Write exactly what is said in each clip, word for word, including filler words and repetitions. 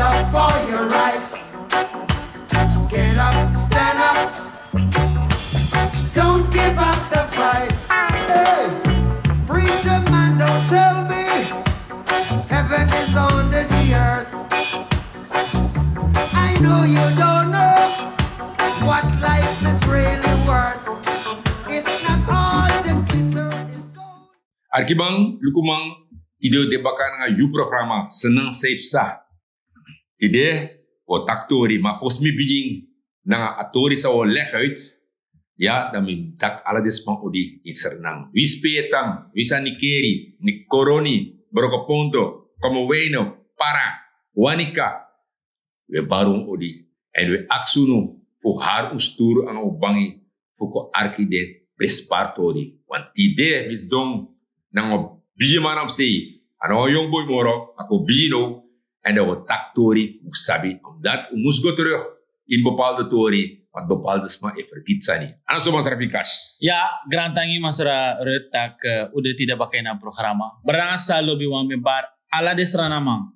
Up for your right. Get up, stand up. Don't give up the fight. Hey, preacher man, don't tell me heaven is under the earth. I know you don't know what life is really worth. It's not all the glitter is gold. Arkiman, lukuman, tide wi de baka nanga yu programa, Senan Saipsa. Tide, wi o taki tori, ma fosi mi bigin nanga a tori san wi o leg uit, ya, dan mi taki ala den sma odi in Sranan. Winsi pe yu e tan, winsi na Nickerie, Nickerie, Brokopondo, Commewijne, Para, Wanica, wi e bari un odi. Èn wi e aksi unu fu hari un sturu nanga un bangi fu kon arki den prensipari tori. Want tide mi sidon nanga wan bigiman na mi sei. A no wan yongu boi moro, a kon bigi now. Èn dan wi o taki tori, un sabi. Omdat un mus go terug in bepaalde tori, want bepaalde sma e fergiti sani. A no so, masra Fikas? Ya, grantangi masra Ruth, tak' un de tide baka ini a programa. Brada nanga sisa, lobiwan, mi e bari ala den Srananman,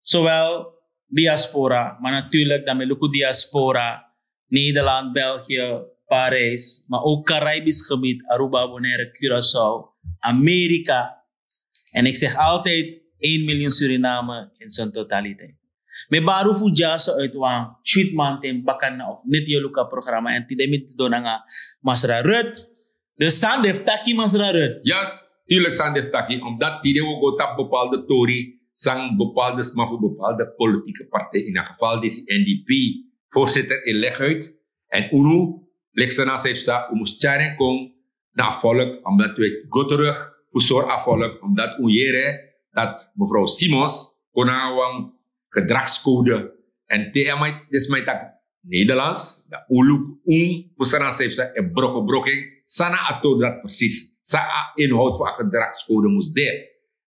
zowel diaspora, maar natuurlijk dan mi e luku diaspora, Nederland, België, Parijs, maar ook Caribisch gebied, Aruba, Bonaire, Curaçao, Amerika. En ik zeg altijd: één miljoen Suriname in zijn totaliteit. Mi e bari un fu dyaso uit wan switi mamanten baka na of neti yu e luku a programa, èn tide mi sidon nanga masra Ruth. Dus san den fu taki, masra Ruth? Ya, tuurlijk san den fu taki. Omdat tide wi o go tapu bepaalde tori san bepaalde sma fu bepaalde politieke partij, in a geval disi N D P voorzitter, e leg uit. Èn unu, leki Senan Saipsa, un mus tyari en kon na a volk, omdat wi e go terug fu sori a volk, omdat un yere dat mevrouw Simons kon nanga wan gedragscode. Èn te a man, den sma e taki Nederlands, dan un luku, un fu Senan Saipsa e broko broko en, san na a tori dati precies. San a inhoud fu a gedragscode mus de.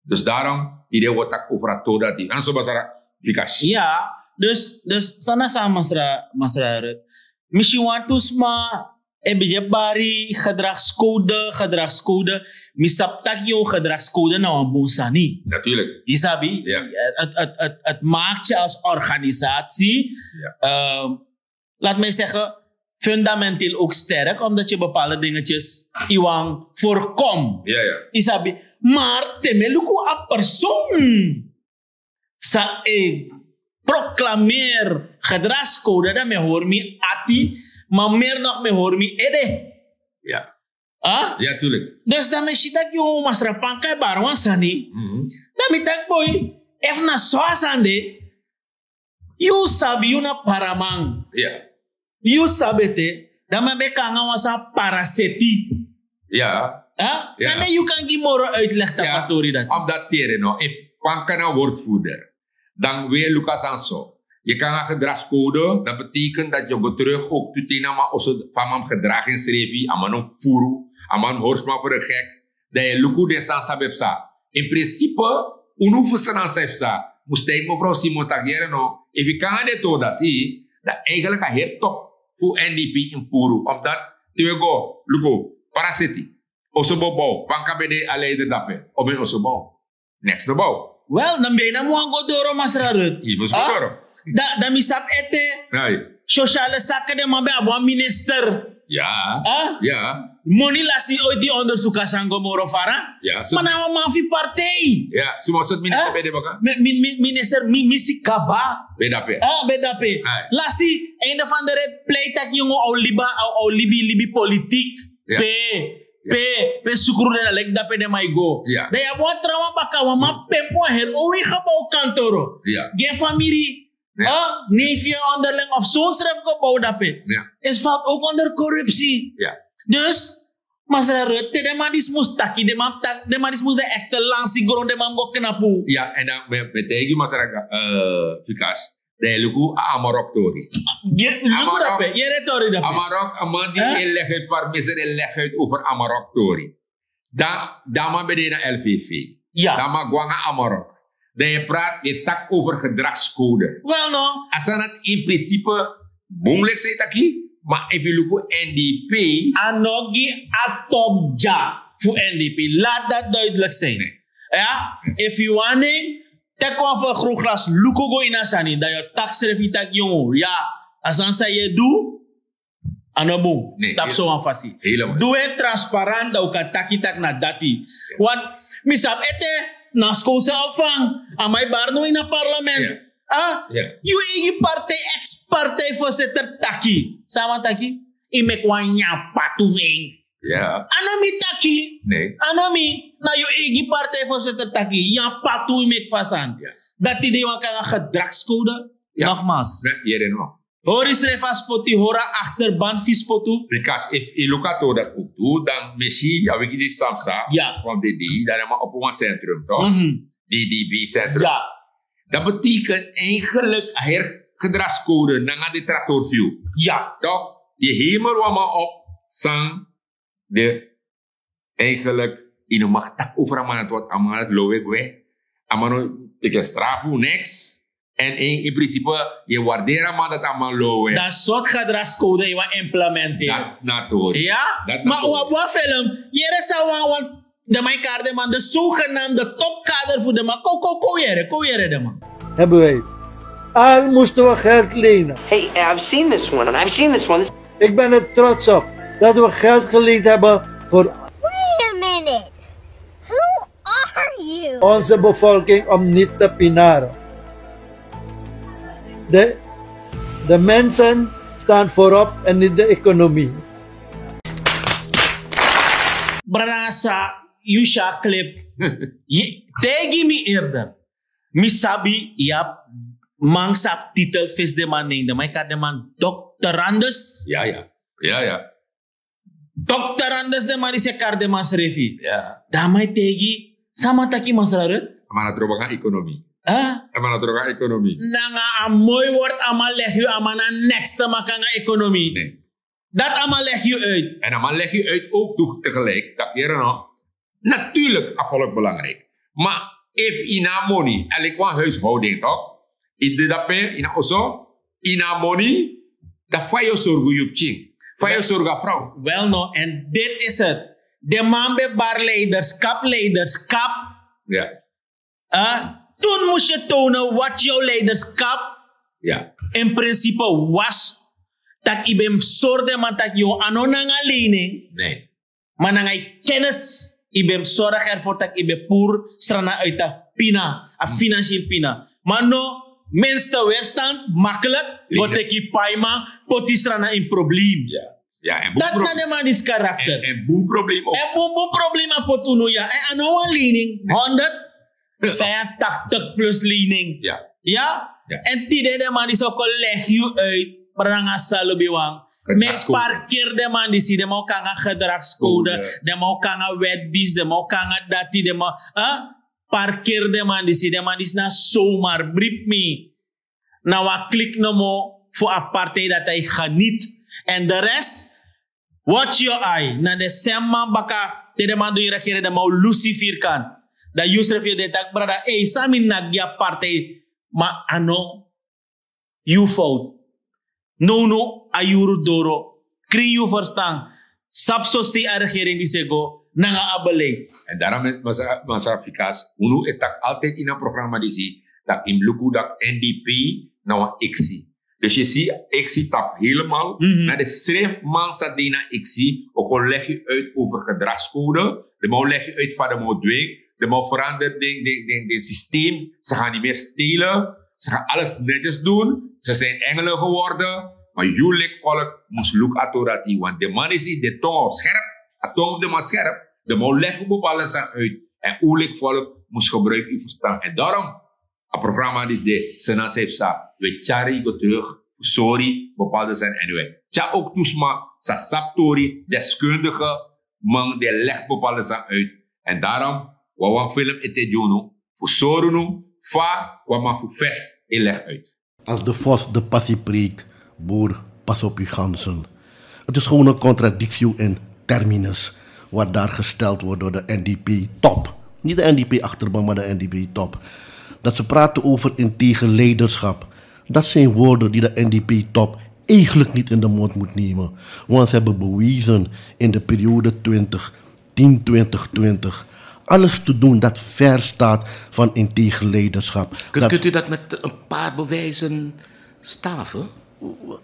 Dus daarom, tide wi o taki over a tori dati. A no so, masra Fikas? Ya, dus, dus san na san, masra, masra Ruth? Mi si wantu sma e bigin bari gedragscode, gedragscode. Mi sabi tak' yu gedragscode na wan bun sani. Natuurlijk. Yu sabi? Ja. Het, het, het, het, het maakt je als organisatie, ja, ehm, laat mij zeggen, fundamenteel ook sterk, omdat je bepaalde dingetjes yu wani voorkom. Ja, ja. Yu sabi? Maar te mi e luku a persoon san e proclameer gedragscode, dan mi e hori mi ati, maar meer nog mi e hori mi ede. Ja. Ah? Ja, tuurlijk. Dus dan mi e si tak' yu, masra Panka, e bari wan sani. Mhm. Dan mi taki: boi, efu na so a sani de, yu sabi yu na paraman. Ja. Yu sabi ete, dan mi ben kan nanga wan sani paraseti. Ja. Ah? Ja. Kande yu kan gi moro uitleg tapu a tori dati. Omdat, tere no, efu Panka na woordvoerder, dan wi e luku a sani so. Yu kan nanga gedragscode, dat betekent dat yu go terug ook tu te na man oso, fa a man mus gedraag ensrefi, a man no mus furu, a man no mus hori sma fu de gek. Dan yu e luku den sani san ben psa. In principe, unu fu Sranan san e psa. Mus taigi mevrouw Simons taki: yere no, efu yu kan nanga den tori dati, dan eigenlijk a heri top fu N D P in puru. Omdat te wi e go luku, paraseti, Osobobou, Panka ben de a leider dape, o ben Osobou. Neks no bou. Wel, dan ben yu na mi wani go doro, masra Ruth. Yu mus go doro. Dan, dan mi sabi ete. Ai. Sociale zaken, den man ben abi wan minister. Ja. Ah? Ja. Moni lasi oiti onderzoek a sani go moro fara. Ja, so. Ma na wan man fu yu partij. Ja, so wan sortu minister ben de baka? Mi, mi, mi, minister mi, mi si kaba. Ben dape. Ah, ben dape. Ai. Lasi, einde van de rit, pleit taki yu no o libi, o, o libi, libi politiek. Ja. Pe, pe, pe sukru den na leki dape den man e go. Ja. Dan yu abi wan trawan baka, wan man pempu wan heri owei gebouw kantoro. Ja. Gi en famiri. Ja. Ah, neef yu onderling of zoon srefi go bouw dape. Ja. Is valt ook onder corruptie. Ja. Dus, masra Ruth, te den man disi mus taki, den man taki, den man disi mus de echte lansi gron, den man go knapu. Ja, en dan, we, we taigi masra, eh, Fikas. Dan yu luku a Amarok tori. Luku dape, yere tori dape. Amarok, a man di e leg uit, parmeser e leg uit over Amarok tori. Dan, dan a man ben de na L V V. Ja. Dan a man go nanga Amarok. Dan yu e praat, yu e taki over gedragscode. Wel no. A sani dati in principe, bun leki san yu taki, ma efu yu luku N D P. A no gi a top dya fu N D P. Laat dat duidelijk zijn. Nee. Ja, efu yu wani Teki wan vergrootglas, luku go ini a sani, dan yu o taki srefi taki yu, ya, a sani san yu e du, a no bun. Tapu sowan fasi. Du en transparant, dan un kan taki taki na dati. Want mi sabi ete, na skow san opvang, a man e bari now ini a parlement. Yu eigi partij, ex partij voorzitter taki, san a man taki? Yu meki wan nyan patu fu en. A no mi taki. A no mi. Na yu eigi partij voorzitter taki, nyan patu yu meki fu a sani. Dati de yu wani kon nanga gedragscode. Nogmaals, hori srefi a spotu, hori a achterban fu spotu. Because if yu luku a tori dati ook tu, dan mi si a wiki di samsa, want di di dan a man opo wan centrum, toch? Di di bi centrum. Dat betekent eigenlijk a heri gedragscode nanga di traktori fu yu. Toch? Yu hemel wan man op, san de, eigenlijk, yu no mag taki over a man dati, want a man dati lowe gwe. A man no teki strafu, niks. En in principe, yu e warderi a man dati a man lowe. Dan sortu gedragscode yu wani implementeri? Dati na tori. Ma un abi wan film, yere san wan, wan, den man e kari den man de zogenaamde topkader fu den man. Kon, kon, kon yere, kon yere den man. Hebben wij. Al moesten we geld lenen. Hey, I've seen this one, and I've seen this one. Ik ben er trots op dat we geld geleend hebben voor Wait a minute. Who are you? Onze bevolking om niet te pinaren. De, de mensen staan voorop en niet de economie. Brasa, yu si a clip. Taigi mi eerder. Mi sabi, yu abi man san abi titel fesi den man nen, den man e kari den man dokterandus. Ya, ya. Ya, ya. Dokterandus den man disi e kari den man srefi. Ya. Dan a man e taigi, san a man taki, masra Ruth? A man na dro baka ekonomi. A man na dro baka ekonomi. Nanga a moi word a man legi yu, a man na next te maki nanga ekonomi. Dati a man legi yu uit. En a man legi yu uit ook toe tegelijk dat yere no. Natuurlijk a volk belangrijk. Maar if yu no abi moni, en like wan huishouding toch? Yu de dape, yu no abi oso, yu no abi moni, dan fa yu o sorgu yu pikin? Fa yu o sorgu a vrouw? Wel no, en dit is het. De man ben bari leiderschap, leiderschap. Ja. Toen moest je tonen wat jouw leiderschap in principe was. Dat yu ben sori den man taki yu a no nanga lening. Nee. Ma nanga yu kennis, yu ben sori ervoor taki yu ben puru Sranan uit a pina, a financieel pina. Ma no, minste weerstand, makkelijk, go teki paiman, poti Sranan in probleem. Dati na den man disi karakter. En bun bun probleem a poti unu ya. En a no wan lening, honderd vijfentachtig plus lening. Ya. En tide den man disi o kon legi yu uit, brada nanga san lobi wan. Mi e parkeri den man disi, den man o kon nanga gedragscode, den man o kon nanga wet disi, den man o kon nanga dati, den man, parkeri den man disi, den man disi na zomaar bribi mi. Na wan klik nomo fu a partij dati a e geniet. En de rest, watch your eye. Na den srefi man baka, te den man du ini regering, den man o lusu yu vierkant. Dan yu srefi yu de taki, brada, ei, san mi naki gi a partij, ma a no yu fout. Nownow a yuru doro, krin yu verstan. Sabi sosei a regering disi e go nanga a beleid. En daarom, masra, masra Fikas, unu e taki altijd ini a programma disi, dat yu mus luku dat N D P na wan eksi. Dus yu si, eksi tapu helemaal na den srefi man san de ini a eksi, o kon legi yu uit over gedragscode, den man o legi yu uit fa den man o dwing, den man o verander den, den, den, den systeem, ze gaan niet meer stelen, ze gaan alles netjes doen, ze zijn engelen geworden, maar yu leki volk mus luku a tori dati, want den man disi, den tongo scherp, a tongo fu den man scherp, den man o legi bepaalde sani uit, en yu leki volk mus gebruik yu verstan, en daarom a programma disi de, Sranan san yu psa, wi e tyari yu go terug fu sori bepaalde sani, en wi e tyari ook tu sma san sabi tori, deskundige man di e legi bepaalde sani uit. En daarom, wi abi wan film ete gi unu fu sori unu fa wan man fu fesi e legi uit. Als de vos de passie preekt, boer, pas op uw ganzen. Het is gewoon een contradictio in terminus wat daar gesteld wordt door de N D P-top. Niet de N D P-achterban, maar de N D P-top. Dat ze praten over integer leiderschap. Dat zijn woorden die de N D P-top eigenlijk niet in de mond moet nemen. Want ze hebben bewezen in de periode twintig tien, twintig twintig, alles te doen dat ver staat van integer leiderschap. Kunt, dat, kunt u dat met een paar bewijzen staven?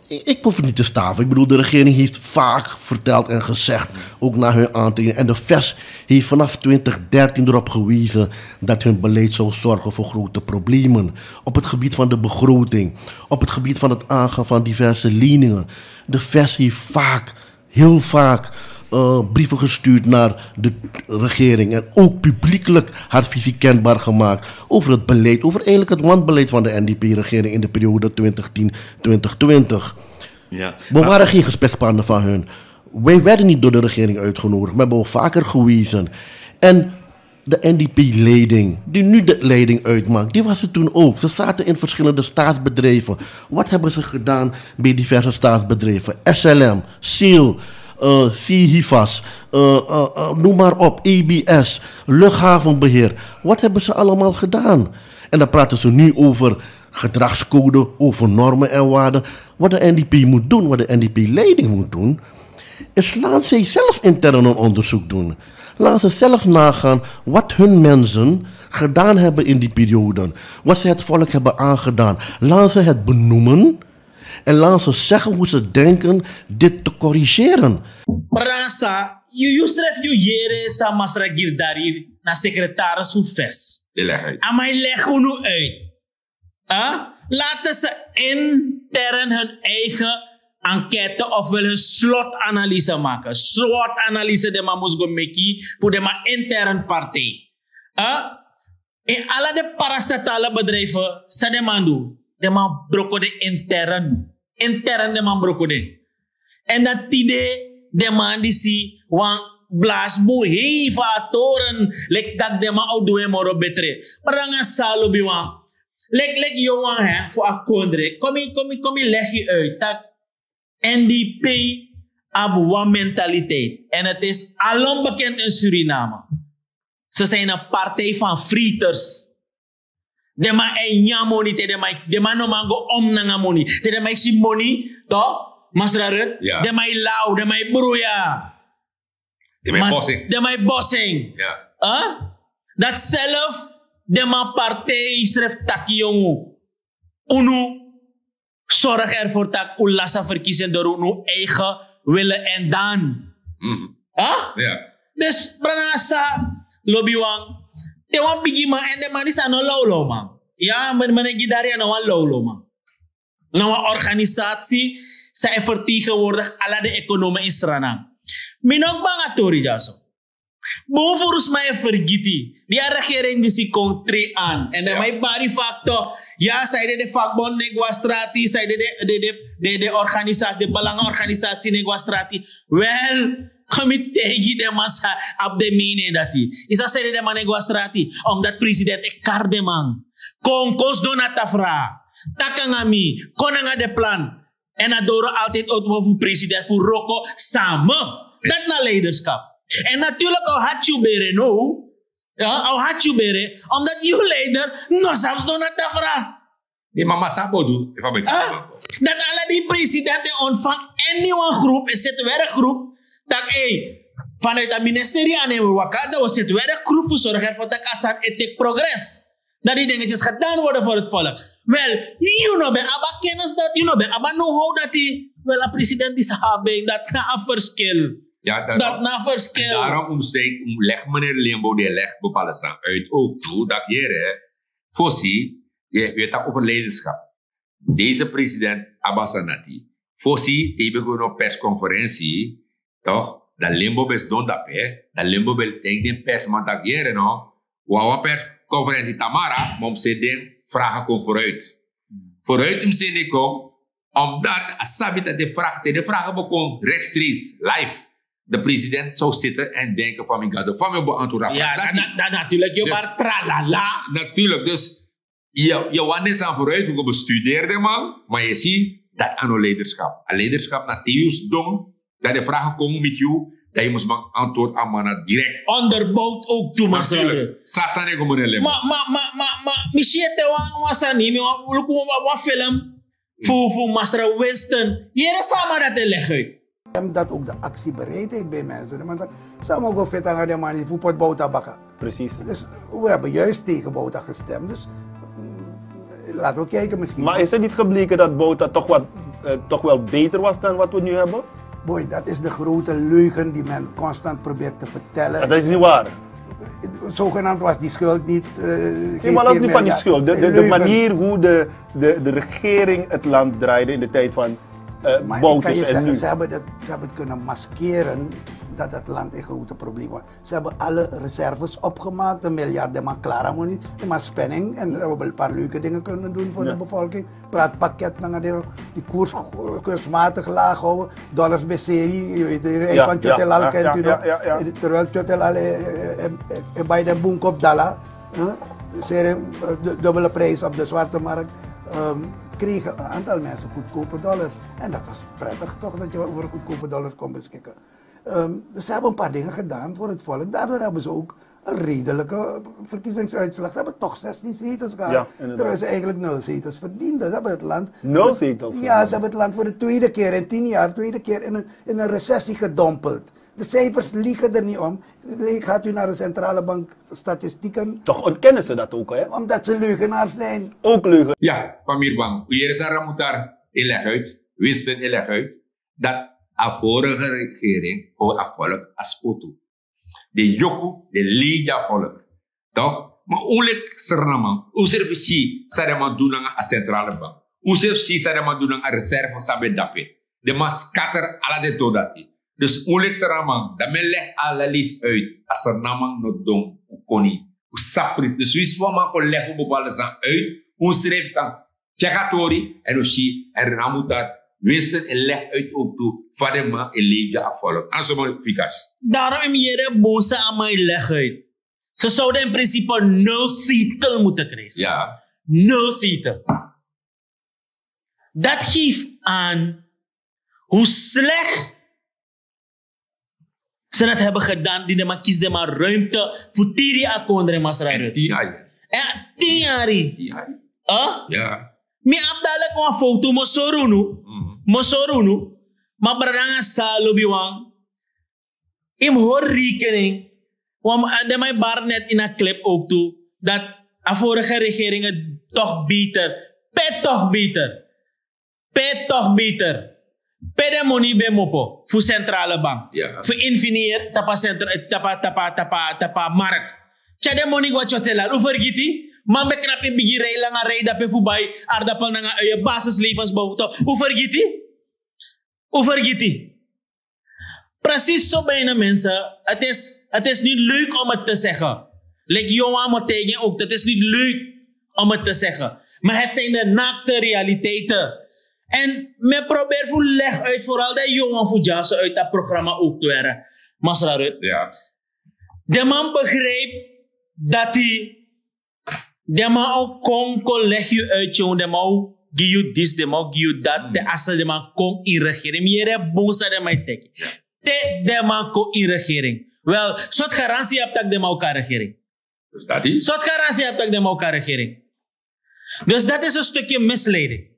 Ik, ik hoef het niet te staven. Ik bedoel, de regering heeft vaak verteld en gezegd, ook na hun aantreden. En de vest heeft vanaf twintig dertien erop gewezen dat hun beleid zou zorgen voor grote problemen. Op het gebied van de begroting, op het gebied van het aangaan van diverse leningen. De vest heeft vaak heel vaak uh, brieven gestuurd naar de regering en ook publiekelijk haar visie kenbaar gemaakt over het beleid, over eigenlijk het wanbeleid van de N D P-regering in de periode twintig tien, twintig twintig. Ja. We waren geen gesprekspartner van hun. Wij werden niet door de regering uitgenodigd, maar hebben we vaker gewezen. En de N D P-leiding, die nu de leiding uitmaakt, die was er toen ook. Ze zaten in verschillende staatsbedrijven. Wat hebben ze gedaan bij diverse staatsbedrijven? S L M, Seal, uh, Sihifas, uh, uh, uh, noem maar op, A B S, luchthavenbeheer. Wat hebben ze allemaal gedaan? En dan praten ze nu over gedragscode, over normen en waarden. Wat de N D P moet doen, wat de N D P-leiding moet doen, is laat zij zelf intern een onderzoek doen. Laat ze zelf nagaan wat hun mensen gedaan hebben in die periode. Wat ze het volk hebben aangedaan. Laat ze het benoemen. En laat ze zeggen hoe ze denken dit te corrigeren. Brasa, yu yusref yu yere sa masra girdari na secretaris fu fes. A man leg unu uit. Laten ze intern hun eigen enquête ofwel hun slotanalyse maken. Slotanalyse de man mus go meki fu de man intern partij. In ala de parastatale bedrijven san de man du, de man broko de intern. Intern de man broko de. En dan tide de man disi wan blasbu hei fu a toren leki tak' de man o du en moro betre. Branga san lobi wan leki leki yu wan he fu a kondre komi komi komi legi uit tak' N D P abi wan mentaliteit en het is alom bekend in Suriname. Ze zijn een partij van freters. De man e nyan moni te de man de man no man go om nanga moni te de man e si moni to masra rut de man e law de man e bruya. De man e bosing. Dat zelf de man partij sref taki yongu unu zorg ervoor tak' un lasa verkiezing door unu eigen willen en dan. Dus branga sa lobi wan te wan bigi man en de man disi a no lawlaw man. Ya mene gi dari a no wan lawlaw man. Na wan organisatie san e vertegenwoordig ala de economen in Sranan. Mi no banga tori dyaso. Bun furu sma e fergiti di a regering disi kon tre an en den man e bari fakto. Ya san ede de fakbond ne gwa strati san ede de de de de organisatie de balanga organisatie ne gwa strati. Wel, kon mi taigi den man san abi den mening dati. Yu sa seni den man ne gwa strati omdat president e kari den man. Kon kon sidon na tafra, taki nanga mi, kon nanga den plan. En a doro altijd opo fu president fu wroko same. Dati na leiderschap. En natuurlijk a o hati yu bere now. A o hati yu bere omdat yu leider no sabi sidon na tafra. Di mama san a bo du efu a ben kisi banko. Dati ala di president e ontfang eni wan groep e seti werkgroep. Tak' ei, vanuit a ministerie a nen waka dan wi o seti werkgroep fu sorg erfo tak' a sani e teki progres. Dat die dingetjes gedaan worden voor het volk. Wel, yu no ben abi a kennis dati, yu no ben abi a know-how dati. Wel, a president disi abi en dati na a verschil. Dati na a verschil. Daarom omsteek leg meneer Limbo di e leg bepaalde sani uit ook tu dati yere. Fosi yu e taki over leiderschap. Deze president abi a sani dati. Fosi te yu ben go na persconferentie, toch? Dan Limbo ben sidon dape, dan Limbo ben e taigi den persman tak' yere no, wan wan persconferentie tamara ma un mus seti den vragen kon vooruit. Vooruit un mus seti den kon. Omdat a sabi tak' den vragen te den vragen ben kon rechtstreeks live. De president zou zitten en denken van mi gado fa mi o beantwoord a vraag dati. Dati natuurlijk yu o bari tralala. Natuurlijk dus. Yu wani den sani vooruit fu go bestuderi den man, ma yu si dati a no leiderschap. A leiderschap na te yu sidon, dan den vragen kon miti yu, dan yu mus man antwoord a man na direct. Onderbouwd ook tu masra. Sasa ne go mene lema. Ma ma ma ma ma mi si ete wan wan sani mi wan luku wan film fu fu masra Winston. Yere san a man dati e leg uit. En dat ook de actiebereidheid bij mensen. Want dan zou ik ook fit aan de man die voetbal bouwt tabaka. Precies. Dus we hebben juist tegen Bouta gestemd. Dus mm, laten we kijken misschien. Maar is het niet gebleken dat Bouta toch, wat, eh, toch wel beter was dan wat we nu hebben? Boy, dat is de grote leugen die men constant probeert te vertellen. Dat is niet waar. Zogenaamd was die schuld niet. Uh, nee, maar los niet van die schuld. De, de, de manier hoe de, de, de regering het land draaide in de tijd van uh, Bouta en nu. Ze hebben, dat, ze hebben het kunnen maskeren dat het land in grote problemen was. Ze hebben alle reserves opgemaakt, een miljard, de man klaar aan money, de man spanning. En we hebben een paar leuke dingen kunnen doen voor de bevolking. Praatpakket, nanga de, die koers eh, kunstmatig laag houden. Dollars bij serie, je weet, de rij van Tjotelal kent u nog. Terwijl Tjotelal eh, eh, eh, eh, bij de boenkop Dala, eh, serie, eh, du- dubbele prijs op de zwarte markt, ehm, kregen een aantal mensen goedkope dollars. En dat was prettig toch, dat je over goedkope dollars kon beschikken. Ehm, dus ze hebben een paar dingen gedaan voor het volk. Daardoor hebben ze ook een redelijke verkiezingsuitslag. Ze hebben toch zestien zetels gehad, terwijl ze eigenlijk nul zetels verdienden. Ze hebben het land, nul zetels? Ja, ze hebben het land voor de tweede keer in tien jaar, tweede keer in een, in een recessie gedompeld. De cijfers liegen er niet om. Gaat u naar de centrale bank statistieken? Toch ontkennen ze dat ook, hè? Omdat ze leugenaars zijn. Ook leugen. Ja, Pamir Bang, u hier is Ramutar, hij legt uit, Winston, hij legt uit, dat a vorige regering, o a volk, a spotu. De yoku, de leidja volk. Toch? Maar onlik Sranaman, u srefi si, sa de man doen nanga a centrale bank. U srefi si, sa de man doen nanga a reserve sa ben dape. De man scatter ala de todati. Dus onlik Sranaman, dan men leg ala lees uit. A Sranaman no don, u koni. U saprit. Dus wins wan man kon leg u bepaalde zaak uit. U srefi kan check a tori en u si en Ramutar Winston en leg uit ook toe van de man en leefde a volk. En zo maar fikas. Daarom in mi yere bonsa aan mijn leg uit. Ze zouden in principe nul zetel moeten krijgen. Ja. Nul zetel. Dat geeft aan hoe slecht ze dat hebben gedaan, die de man kies de man ruimte voor tien jaar kon de masra ruimte. Tien jaar. Ja, tien jaar. Tien jaar. Huh? Ja. Mi abdalek wan foto, mosorunu. Mosorunu. Maar brada salo biwan. Im hoor rekening. Want de man bar net in een clip ook toe. Dat a vorige regering het toch beter. Pet toch beter. Pe toch beter. Pe de money ben mopo fu centrale bank. Fu infinier tapa centra tapa tapa tapa tapa mark. Tya de money gwa tyotelal u vergiti. Man ben knapi bigi rij langa rij dape fu bai. Aardapel nanga uye basislevensbehoefte u vergiti. U vergiti. Precies zo bijna mensen. Het is, het is niet leuk om het te zeggen. Like Johan Montaigne ook, het is niet leuk om het te zeggen. Maar het zijn de naakte realiteiten. En men probeert voor leg uit, vooral de jongen voor Jassen uit dat programma ook te werken. Masra Ruud. Ja. De man begrijpt dat hij Den man o kon kon legi yu uit yu, den man o gi yu dis, den man o gi yu dat, te asa den man kon in regering. Mi yere bun san den man e teki. Te den man kon in regering. Wel, sort garantie yu abi tak' den man o kan regering? Sort garantie yu abi tak' den man o kan regering? Dus dat is een stukje misleiding.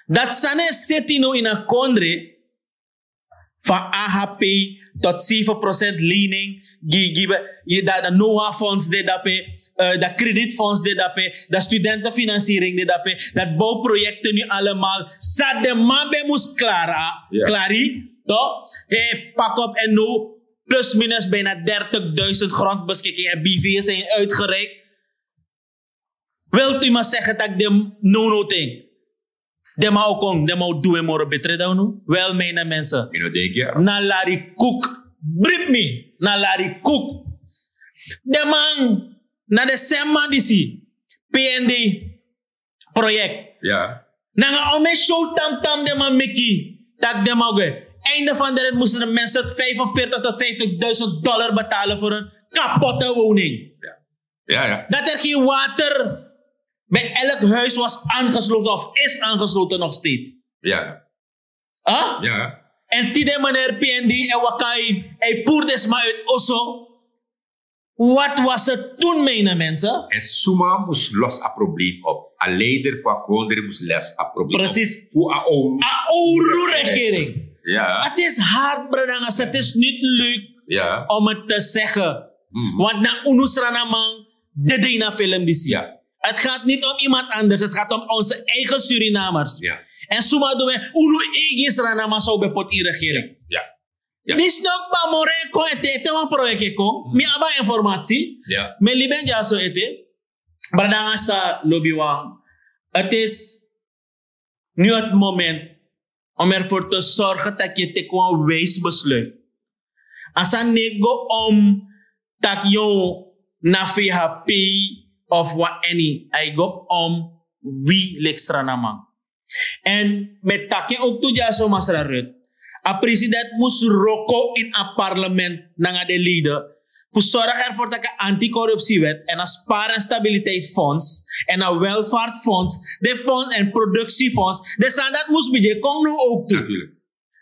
Dat sani e seti now in a kondre van A H P tot zeven procent lening, gi gi gi dat dat NOAH fonds de dape, dat kredietfonds de dape, dat studentenfinanciering de dape, dat bouwprojecten nu allemaal, san den man ben mus klari, toch? Pak op en now plus minus bijna dertigduizend grondbeschikking en B V's zijn uitgereikt. Wilt u maar zeggen dat ik dem no no ting? Den man o kon, den man o du en moro betre dan unu. Wel, mijne mensen. Na lari koek. Brief me. Na lari koek. Den man, na de sem man disi. P N D project. Nanga ome show tam tam den man meki. Tak' den man gwe. Einde van de rit moesten de mensen vijfenveertig tot vijftigduizend dollar betalen voor een kapotte woning. Dat er geen water bij elk huis was aangesloten of is aangesloten nog steeds. Huh? En tide meneer P N D en Wakai, hij poert desma uit Osso. Wat was het toen, mijne mensen? En Suma moest los a probleem op. A leider van Kondre moest los a probleem op. Precies. Voor a oru. A oru regering. Het is hard, brada nanga sisa. Het is niet leuk om het te zeggen. Want na unu Srananman dede ini a film disi. Het gaat niet om iemand anders, het gaat om onze eigen Surinamers. En suma dun we, unu eigi Srananman san un ben poti ini regering. Disi no kba moro e kon, ete ete wan project e kon. Mi abi a informatie. Mi e libi en dyaso ete. Brada nanga sisa, lobiwan, het is nu het moment om ervoor te zorgen dat je teki wan wijs besluit. A sani no e go om taki yu na V H P of wan any, a e go om wi leki Srananman. En mi e taki en ook tu dyaso, Masra Ruth. A president mus wroko in a parlement nanga den leden fu sorg ervoor dat a anticorruptiewet en a spaar- en stabiliteitsfonds en a welvaartfonds, de fonds en productiefonds, de sani dat mus bigin kon nu ook tu.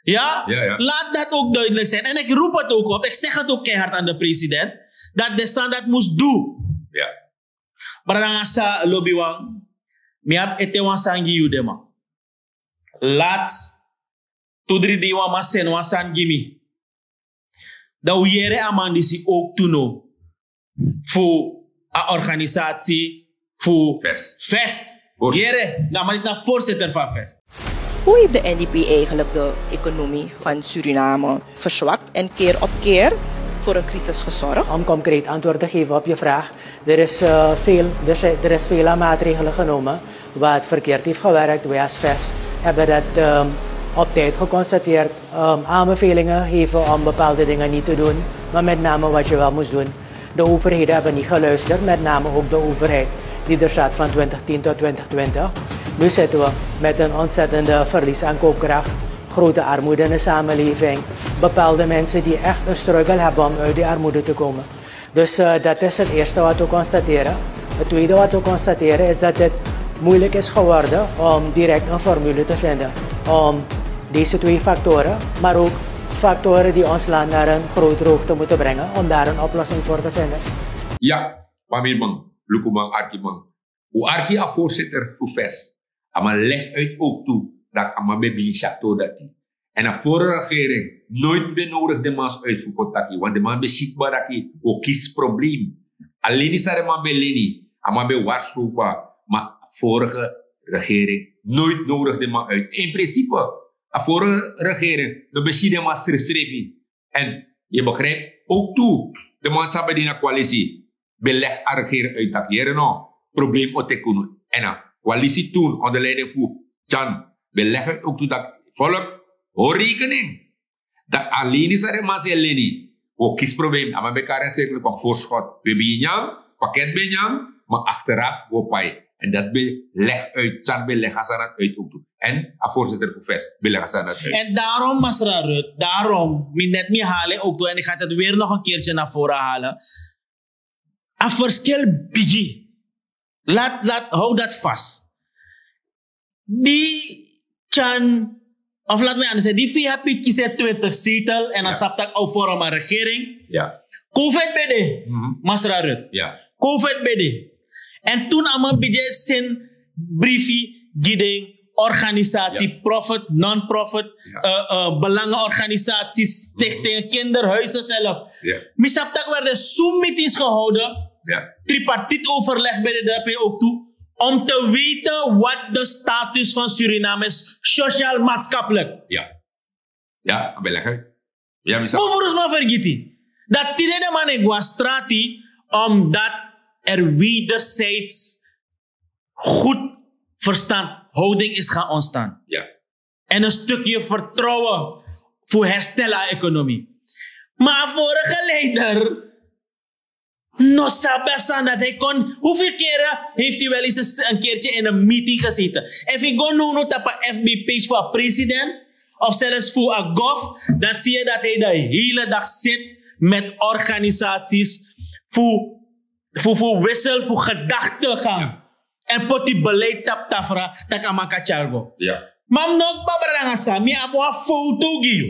Ja, laat dat ook duidelijk zijn. En ik roep het ook op, ik zeg het ook keihard aan de president, dat de sani dat mus du. Brada nanga sisa, lobiwan, mi abi ete wan sani gi yu, den man. Lati tu dri dei wan man seni wan sani gi mi. Dan un yere a man disi ook tu no fu a organisatie fu Fest. Yere, na a man disi na voorzitter van Fest. Hoe heeft de N D P eigenlijk de economie van Suriname verzwakt en keer op keer voor een crisis gezorgd? Om concreet antwoord te geven op je vraag, er is, eh, veel, er zijn, er is veel aan maatregelen genomen wat verkeerd heeft gewerkt. Wij als Fest hebben dat, ehm, op tijd geconstateerd. Ehm, aanbevelingen geven om bepaalde dingen niet te doen, maar met name wat je wel moest doen. De overheden hebben niet geluisterd, met name ook de overheid die er zat van twintig tien tot twintig twintig. Nu zitten we met een ontzettende verlies aan koopkracht, grote armoede in de samenleving, bepaalde mensen die echt een struggle hebben om uit die armoede te komen. Dus, eh, dat is het eerste wat we constateren. Het tweede wat we constateren is dat het moeilijk is geworden om direct een formule te vinden om deze twee factoren, maar ook factoren die ons land naar een grotere hoogte moeten brengen, om daar een oplossing voor te vinden. Ya, pamirman, lukuman, arkiman. Un arki a voorzitter fu Fest. A man leg uit ook tu dat a man ben bigin si a tori dati. En a vorige regering nooit ben nodig den man uit fu kon taki, want den man ben si kba taki un o kisi probleem. A leni san den man ben leni, a man ben warskow kba, ma a vorige regering nooit nodig den man uit. In principe, a vorige regering no ben si den man srefsrefi. En yu e begrijp ook tu, den man san ben de ini a coalitie ben leg a regering uit taki, yere no, probleem o teki unu. En a coalitie toen onder leiding fu Chan ben leg uit ook tu taki, volk, hori rekening. Dati a leni san den man e leni, un o kisi probleem. A man ben kari en cirkel van voorschot. We ben nyan, pakket ben nyan, maar achteraf we pai. En dat ben leg uit, Chan ben leg a sani uit ook tu. En a voorzitter fu Fest ben leg a sani uit. En daarom, Masra Ruth, daarom, mi net mi halen ook tu, en ik ga het weer nog een keertje naar voren halen. A verschil bigi. Laat, laat, hou dat vast. Die Chan, of laat mij anders zeggen, die V H P kisi twintig zetel en dan sabi tak' a o vorm a regering. Covid ben de, Masra Ruth. Covid ben de. En toen a man ben de, seni briefi gi den organisatie, profit, non-profit, eh, eh, belangenorganisaties, stichtingen, kinderhuizen zelf. Mi sabi tak' werden zo'n meetings gehouden, tripartiet overleg ben de daarbij ook toe, om te weten wat de status van Suriname is, sociaal, maatschappelijk. Ya, a ben leg uit. Ya, mi sabi. Mevrouw Sma vergiti dat tide den man e go na strati, omdat er wederzijds goed verstandhouding is gaan ontstaan. En een stukje vertrouwen voor herstel aan economie. Maar a vorige leider no sabi a sani dati. Hij kon, hoeveel keren heeft hij wel eens een, een keertje in een meeting gezeten? Efu yu go now now tapu a F B page fu a president of zelfs fu a gof, dan zie je dat hij de hele dag zit met organisaties fu, fu, fu wissel fu gedachtegang. En poti beleid tapu tafra, tak' a man kan tyari go. Ma mi no kba, brada nanga sisa, mi abi wan foto gi yu.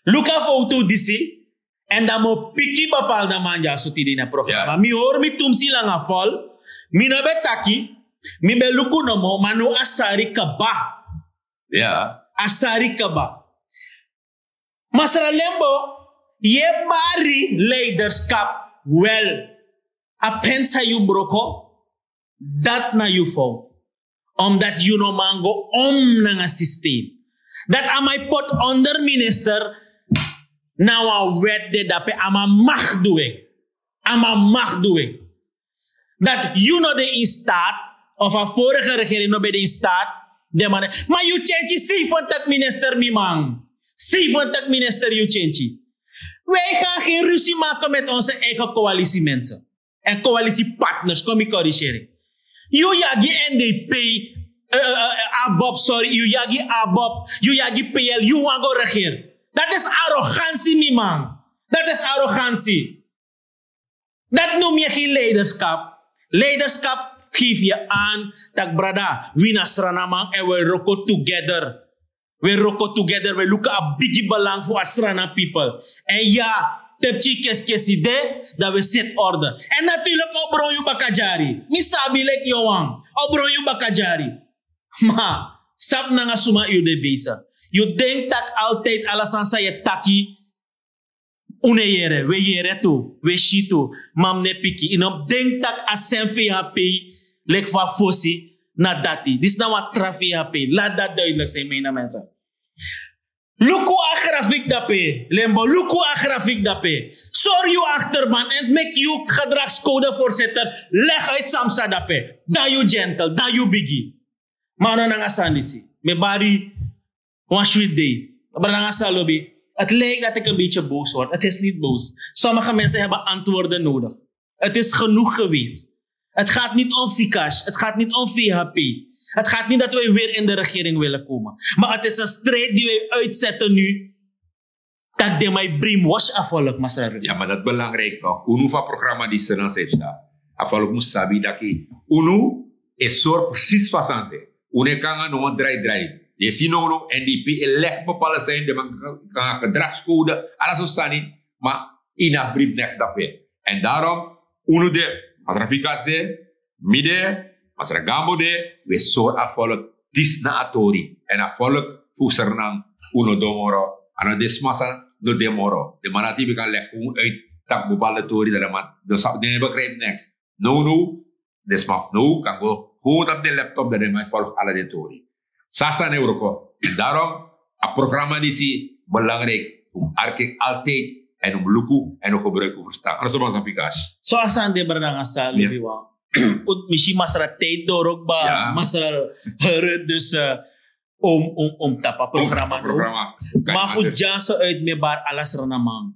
Luku a foto disi, en dan mi o piki bepaalde man dyaso tide ini a programma. Mi hori mi tumsi langa fal, mi no ben taki, mi ben luku nomo, ma now a sari kaba. Ya. A sari kaba. Masra Lembo, yu e bari leiderskap wel. A pen san yu broko, dati na yu fout. Omdat yu no man go om nanga systeem. Dati a man e poti onder minister, na wan wet de dape, a man mag du en. A man mag du en. Dati yu no de in staat, of a vorige regering no ben de in staat, den man e, ma yu tyentyi zeventig minister, mi man. Zeventig minister yu tyentyi. Wij gaan geen ruzie maken met onze eigen coalitiemensen en coalitiepartners, kon mi korrigeri. Yu yagi N D P, eh, eh, eh, ABOP, sorry, yu yagi ABOP, yu yagi P L, yu wan go regeri. Dati is arrogantie, mi man. Dati is arrogantie. Dati no mi e gi leiderskap. Leiderskap geef yu aan tak' brada, wi na Sranaman en wi e wroko together. Wi e wroko together, wi e luku a bigi belang fu a Sranan people. En ya, te pikin keskesi de, dan wi e seti orde. En natuurlik, o bron yu baka dyari. Mi sabi leki yu wan, o bron yu baka dyari. Ma sabi nanga suma yu de bezig. Yu denki tak' altijd ala sani san yu e taki, un no e yere, wi e yere tu, wi e si tu, ma mi no e piki. Yu no denki tak' a sen fu yu a pei, leki fa fosi, na dati. Disi na wan tra fu yu a pei. Laat dat duidelijk zijn, mijne mensen. Luku a grafiek dape, Lembo, luku a grafiek dape. Sori yu achterban en meki yu gedragscodevoorzitter leg uit san psa dape. Dan yu gentle, dan yu bigi. Ma no nanga sani disi. Mi e bari wan switi dei. Brada nanga sisa lobi. Het lijkt dat ik een beetje boos word. Het is niet boos. Sommige mensen hebben antwoorden nodig. Het is genoeg geweest. Het gaat niet om Fikash. Het gaat niet om V H P. Het gaat niet dat wij weer in de regering willen komen. Maar het is een strijd die wij uitzetten nu. Tak' den man e brainwash a volk, masra. Ya, ma dati belangrijk toch. Unu fu a programma disi, Sranan Sabi San. A volk mus sabi dati unu e sori precies fa sani de. Unu e kon nanga no wan drai drai. Yu e si now, now N D P e leg bepaalde sani, den man kon nanga gedragscode, ala sortu sani, ma yu no abi bribi neks dape. En daarom, unu de, masra Fikash de, mi de, masra Gambo de, wi e sori a volk, disi na a tori. En a volk fu Sranan, un no doro moro. A no den sma san no de moro. Den man dati ben kan leg gewoon uit tak' bepaalde tori, dan den man, den sa-, den no e begrijp neks. Now, now, den sma now kan go gewoon tapu den laptop, dan den man e volg ala den tori. So a sani e wroko. En daarom, a programma disi belangrijk, un mus arki altijd, en un mus luku, en un gebruik un verstaan. Anders man san Fikash. So a sani de, brada nanga sisa lobi wan. Un, mi si masra tijd doro kba, masra Ruth, dus, eh, om, om, om tapu a programma. Ma fu dyaso uit, mi e bari ala Sranaman.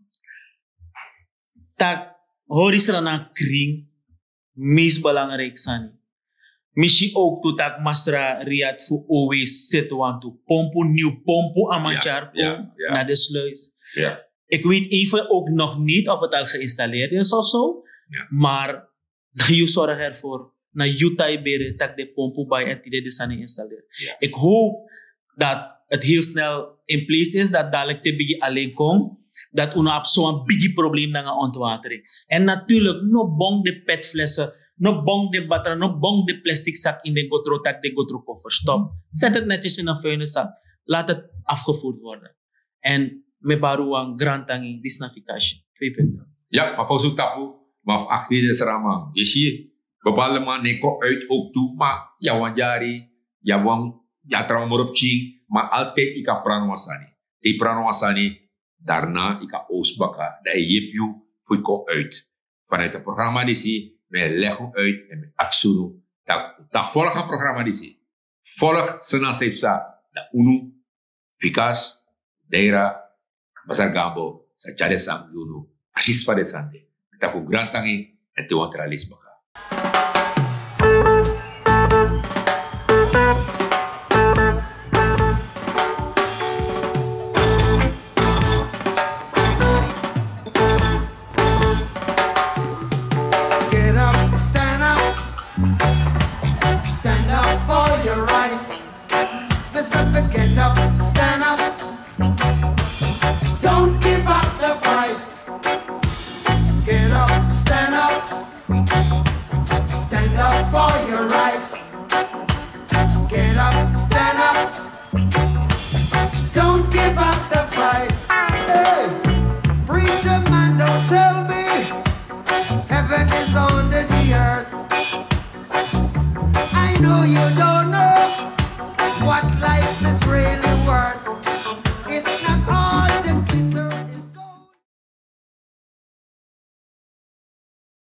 Tak' hori Sranan krin, meest belangrijk sani. Mi si ook tu tak' masra Riyad fu always seti wantu pompu, nieuw pompu a man tyari kon na de sluis. Ik weet even ook nog niet of het al geïnstalleerd is of zo. Maar na yu sorg ervoor, na yu taibere tak' den pompu bai en tide den sani installeer. Ik hoop dat het heel snel in place is, dat dadelijk te bigi alleen kon, dat unu abi so wan bigi probleem nanga ontwatering. En natuurlijk, no bong den petflessen, no bong den batra, no bong den plastic zak in den gotro, tak' den gotro kon verstop. Zet het netjes in een vuilniszak. Laat het afgevoerd worden. En mi e bari wan grantangi, disi na Fikash twee punt nul. Ya, ma fosi un tapu, ma fu achttiende Sranan. Yu si, bepaalde man no e kon uit ook tu, ma yu abi wan dyari, yu abi wan, yu abi trawan moro pikin, ma altijd yu kan prani wan sani. Te yu prani wan sani, daarna yu kan owsu baka, dan e yepi yu fu yu kon uit. Vanuit a programma disi, mi e leg unu uit, en mi e aksi unu, tak' un tan folg a programma disi. Folg Sranan Sabi San, dan unu, Fikash, Deira, masra Gambo sa tyari den sani gi unu, precies fa den sani de. Mi tapu grantangi, en te wan tra leisi baka.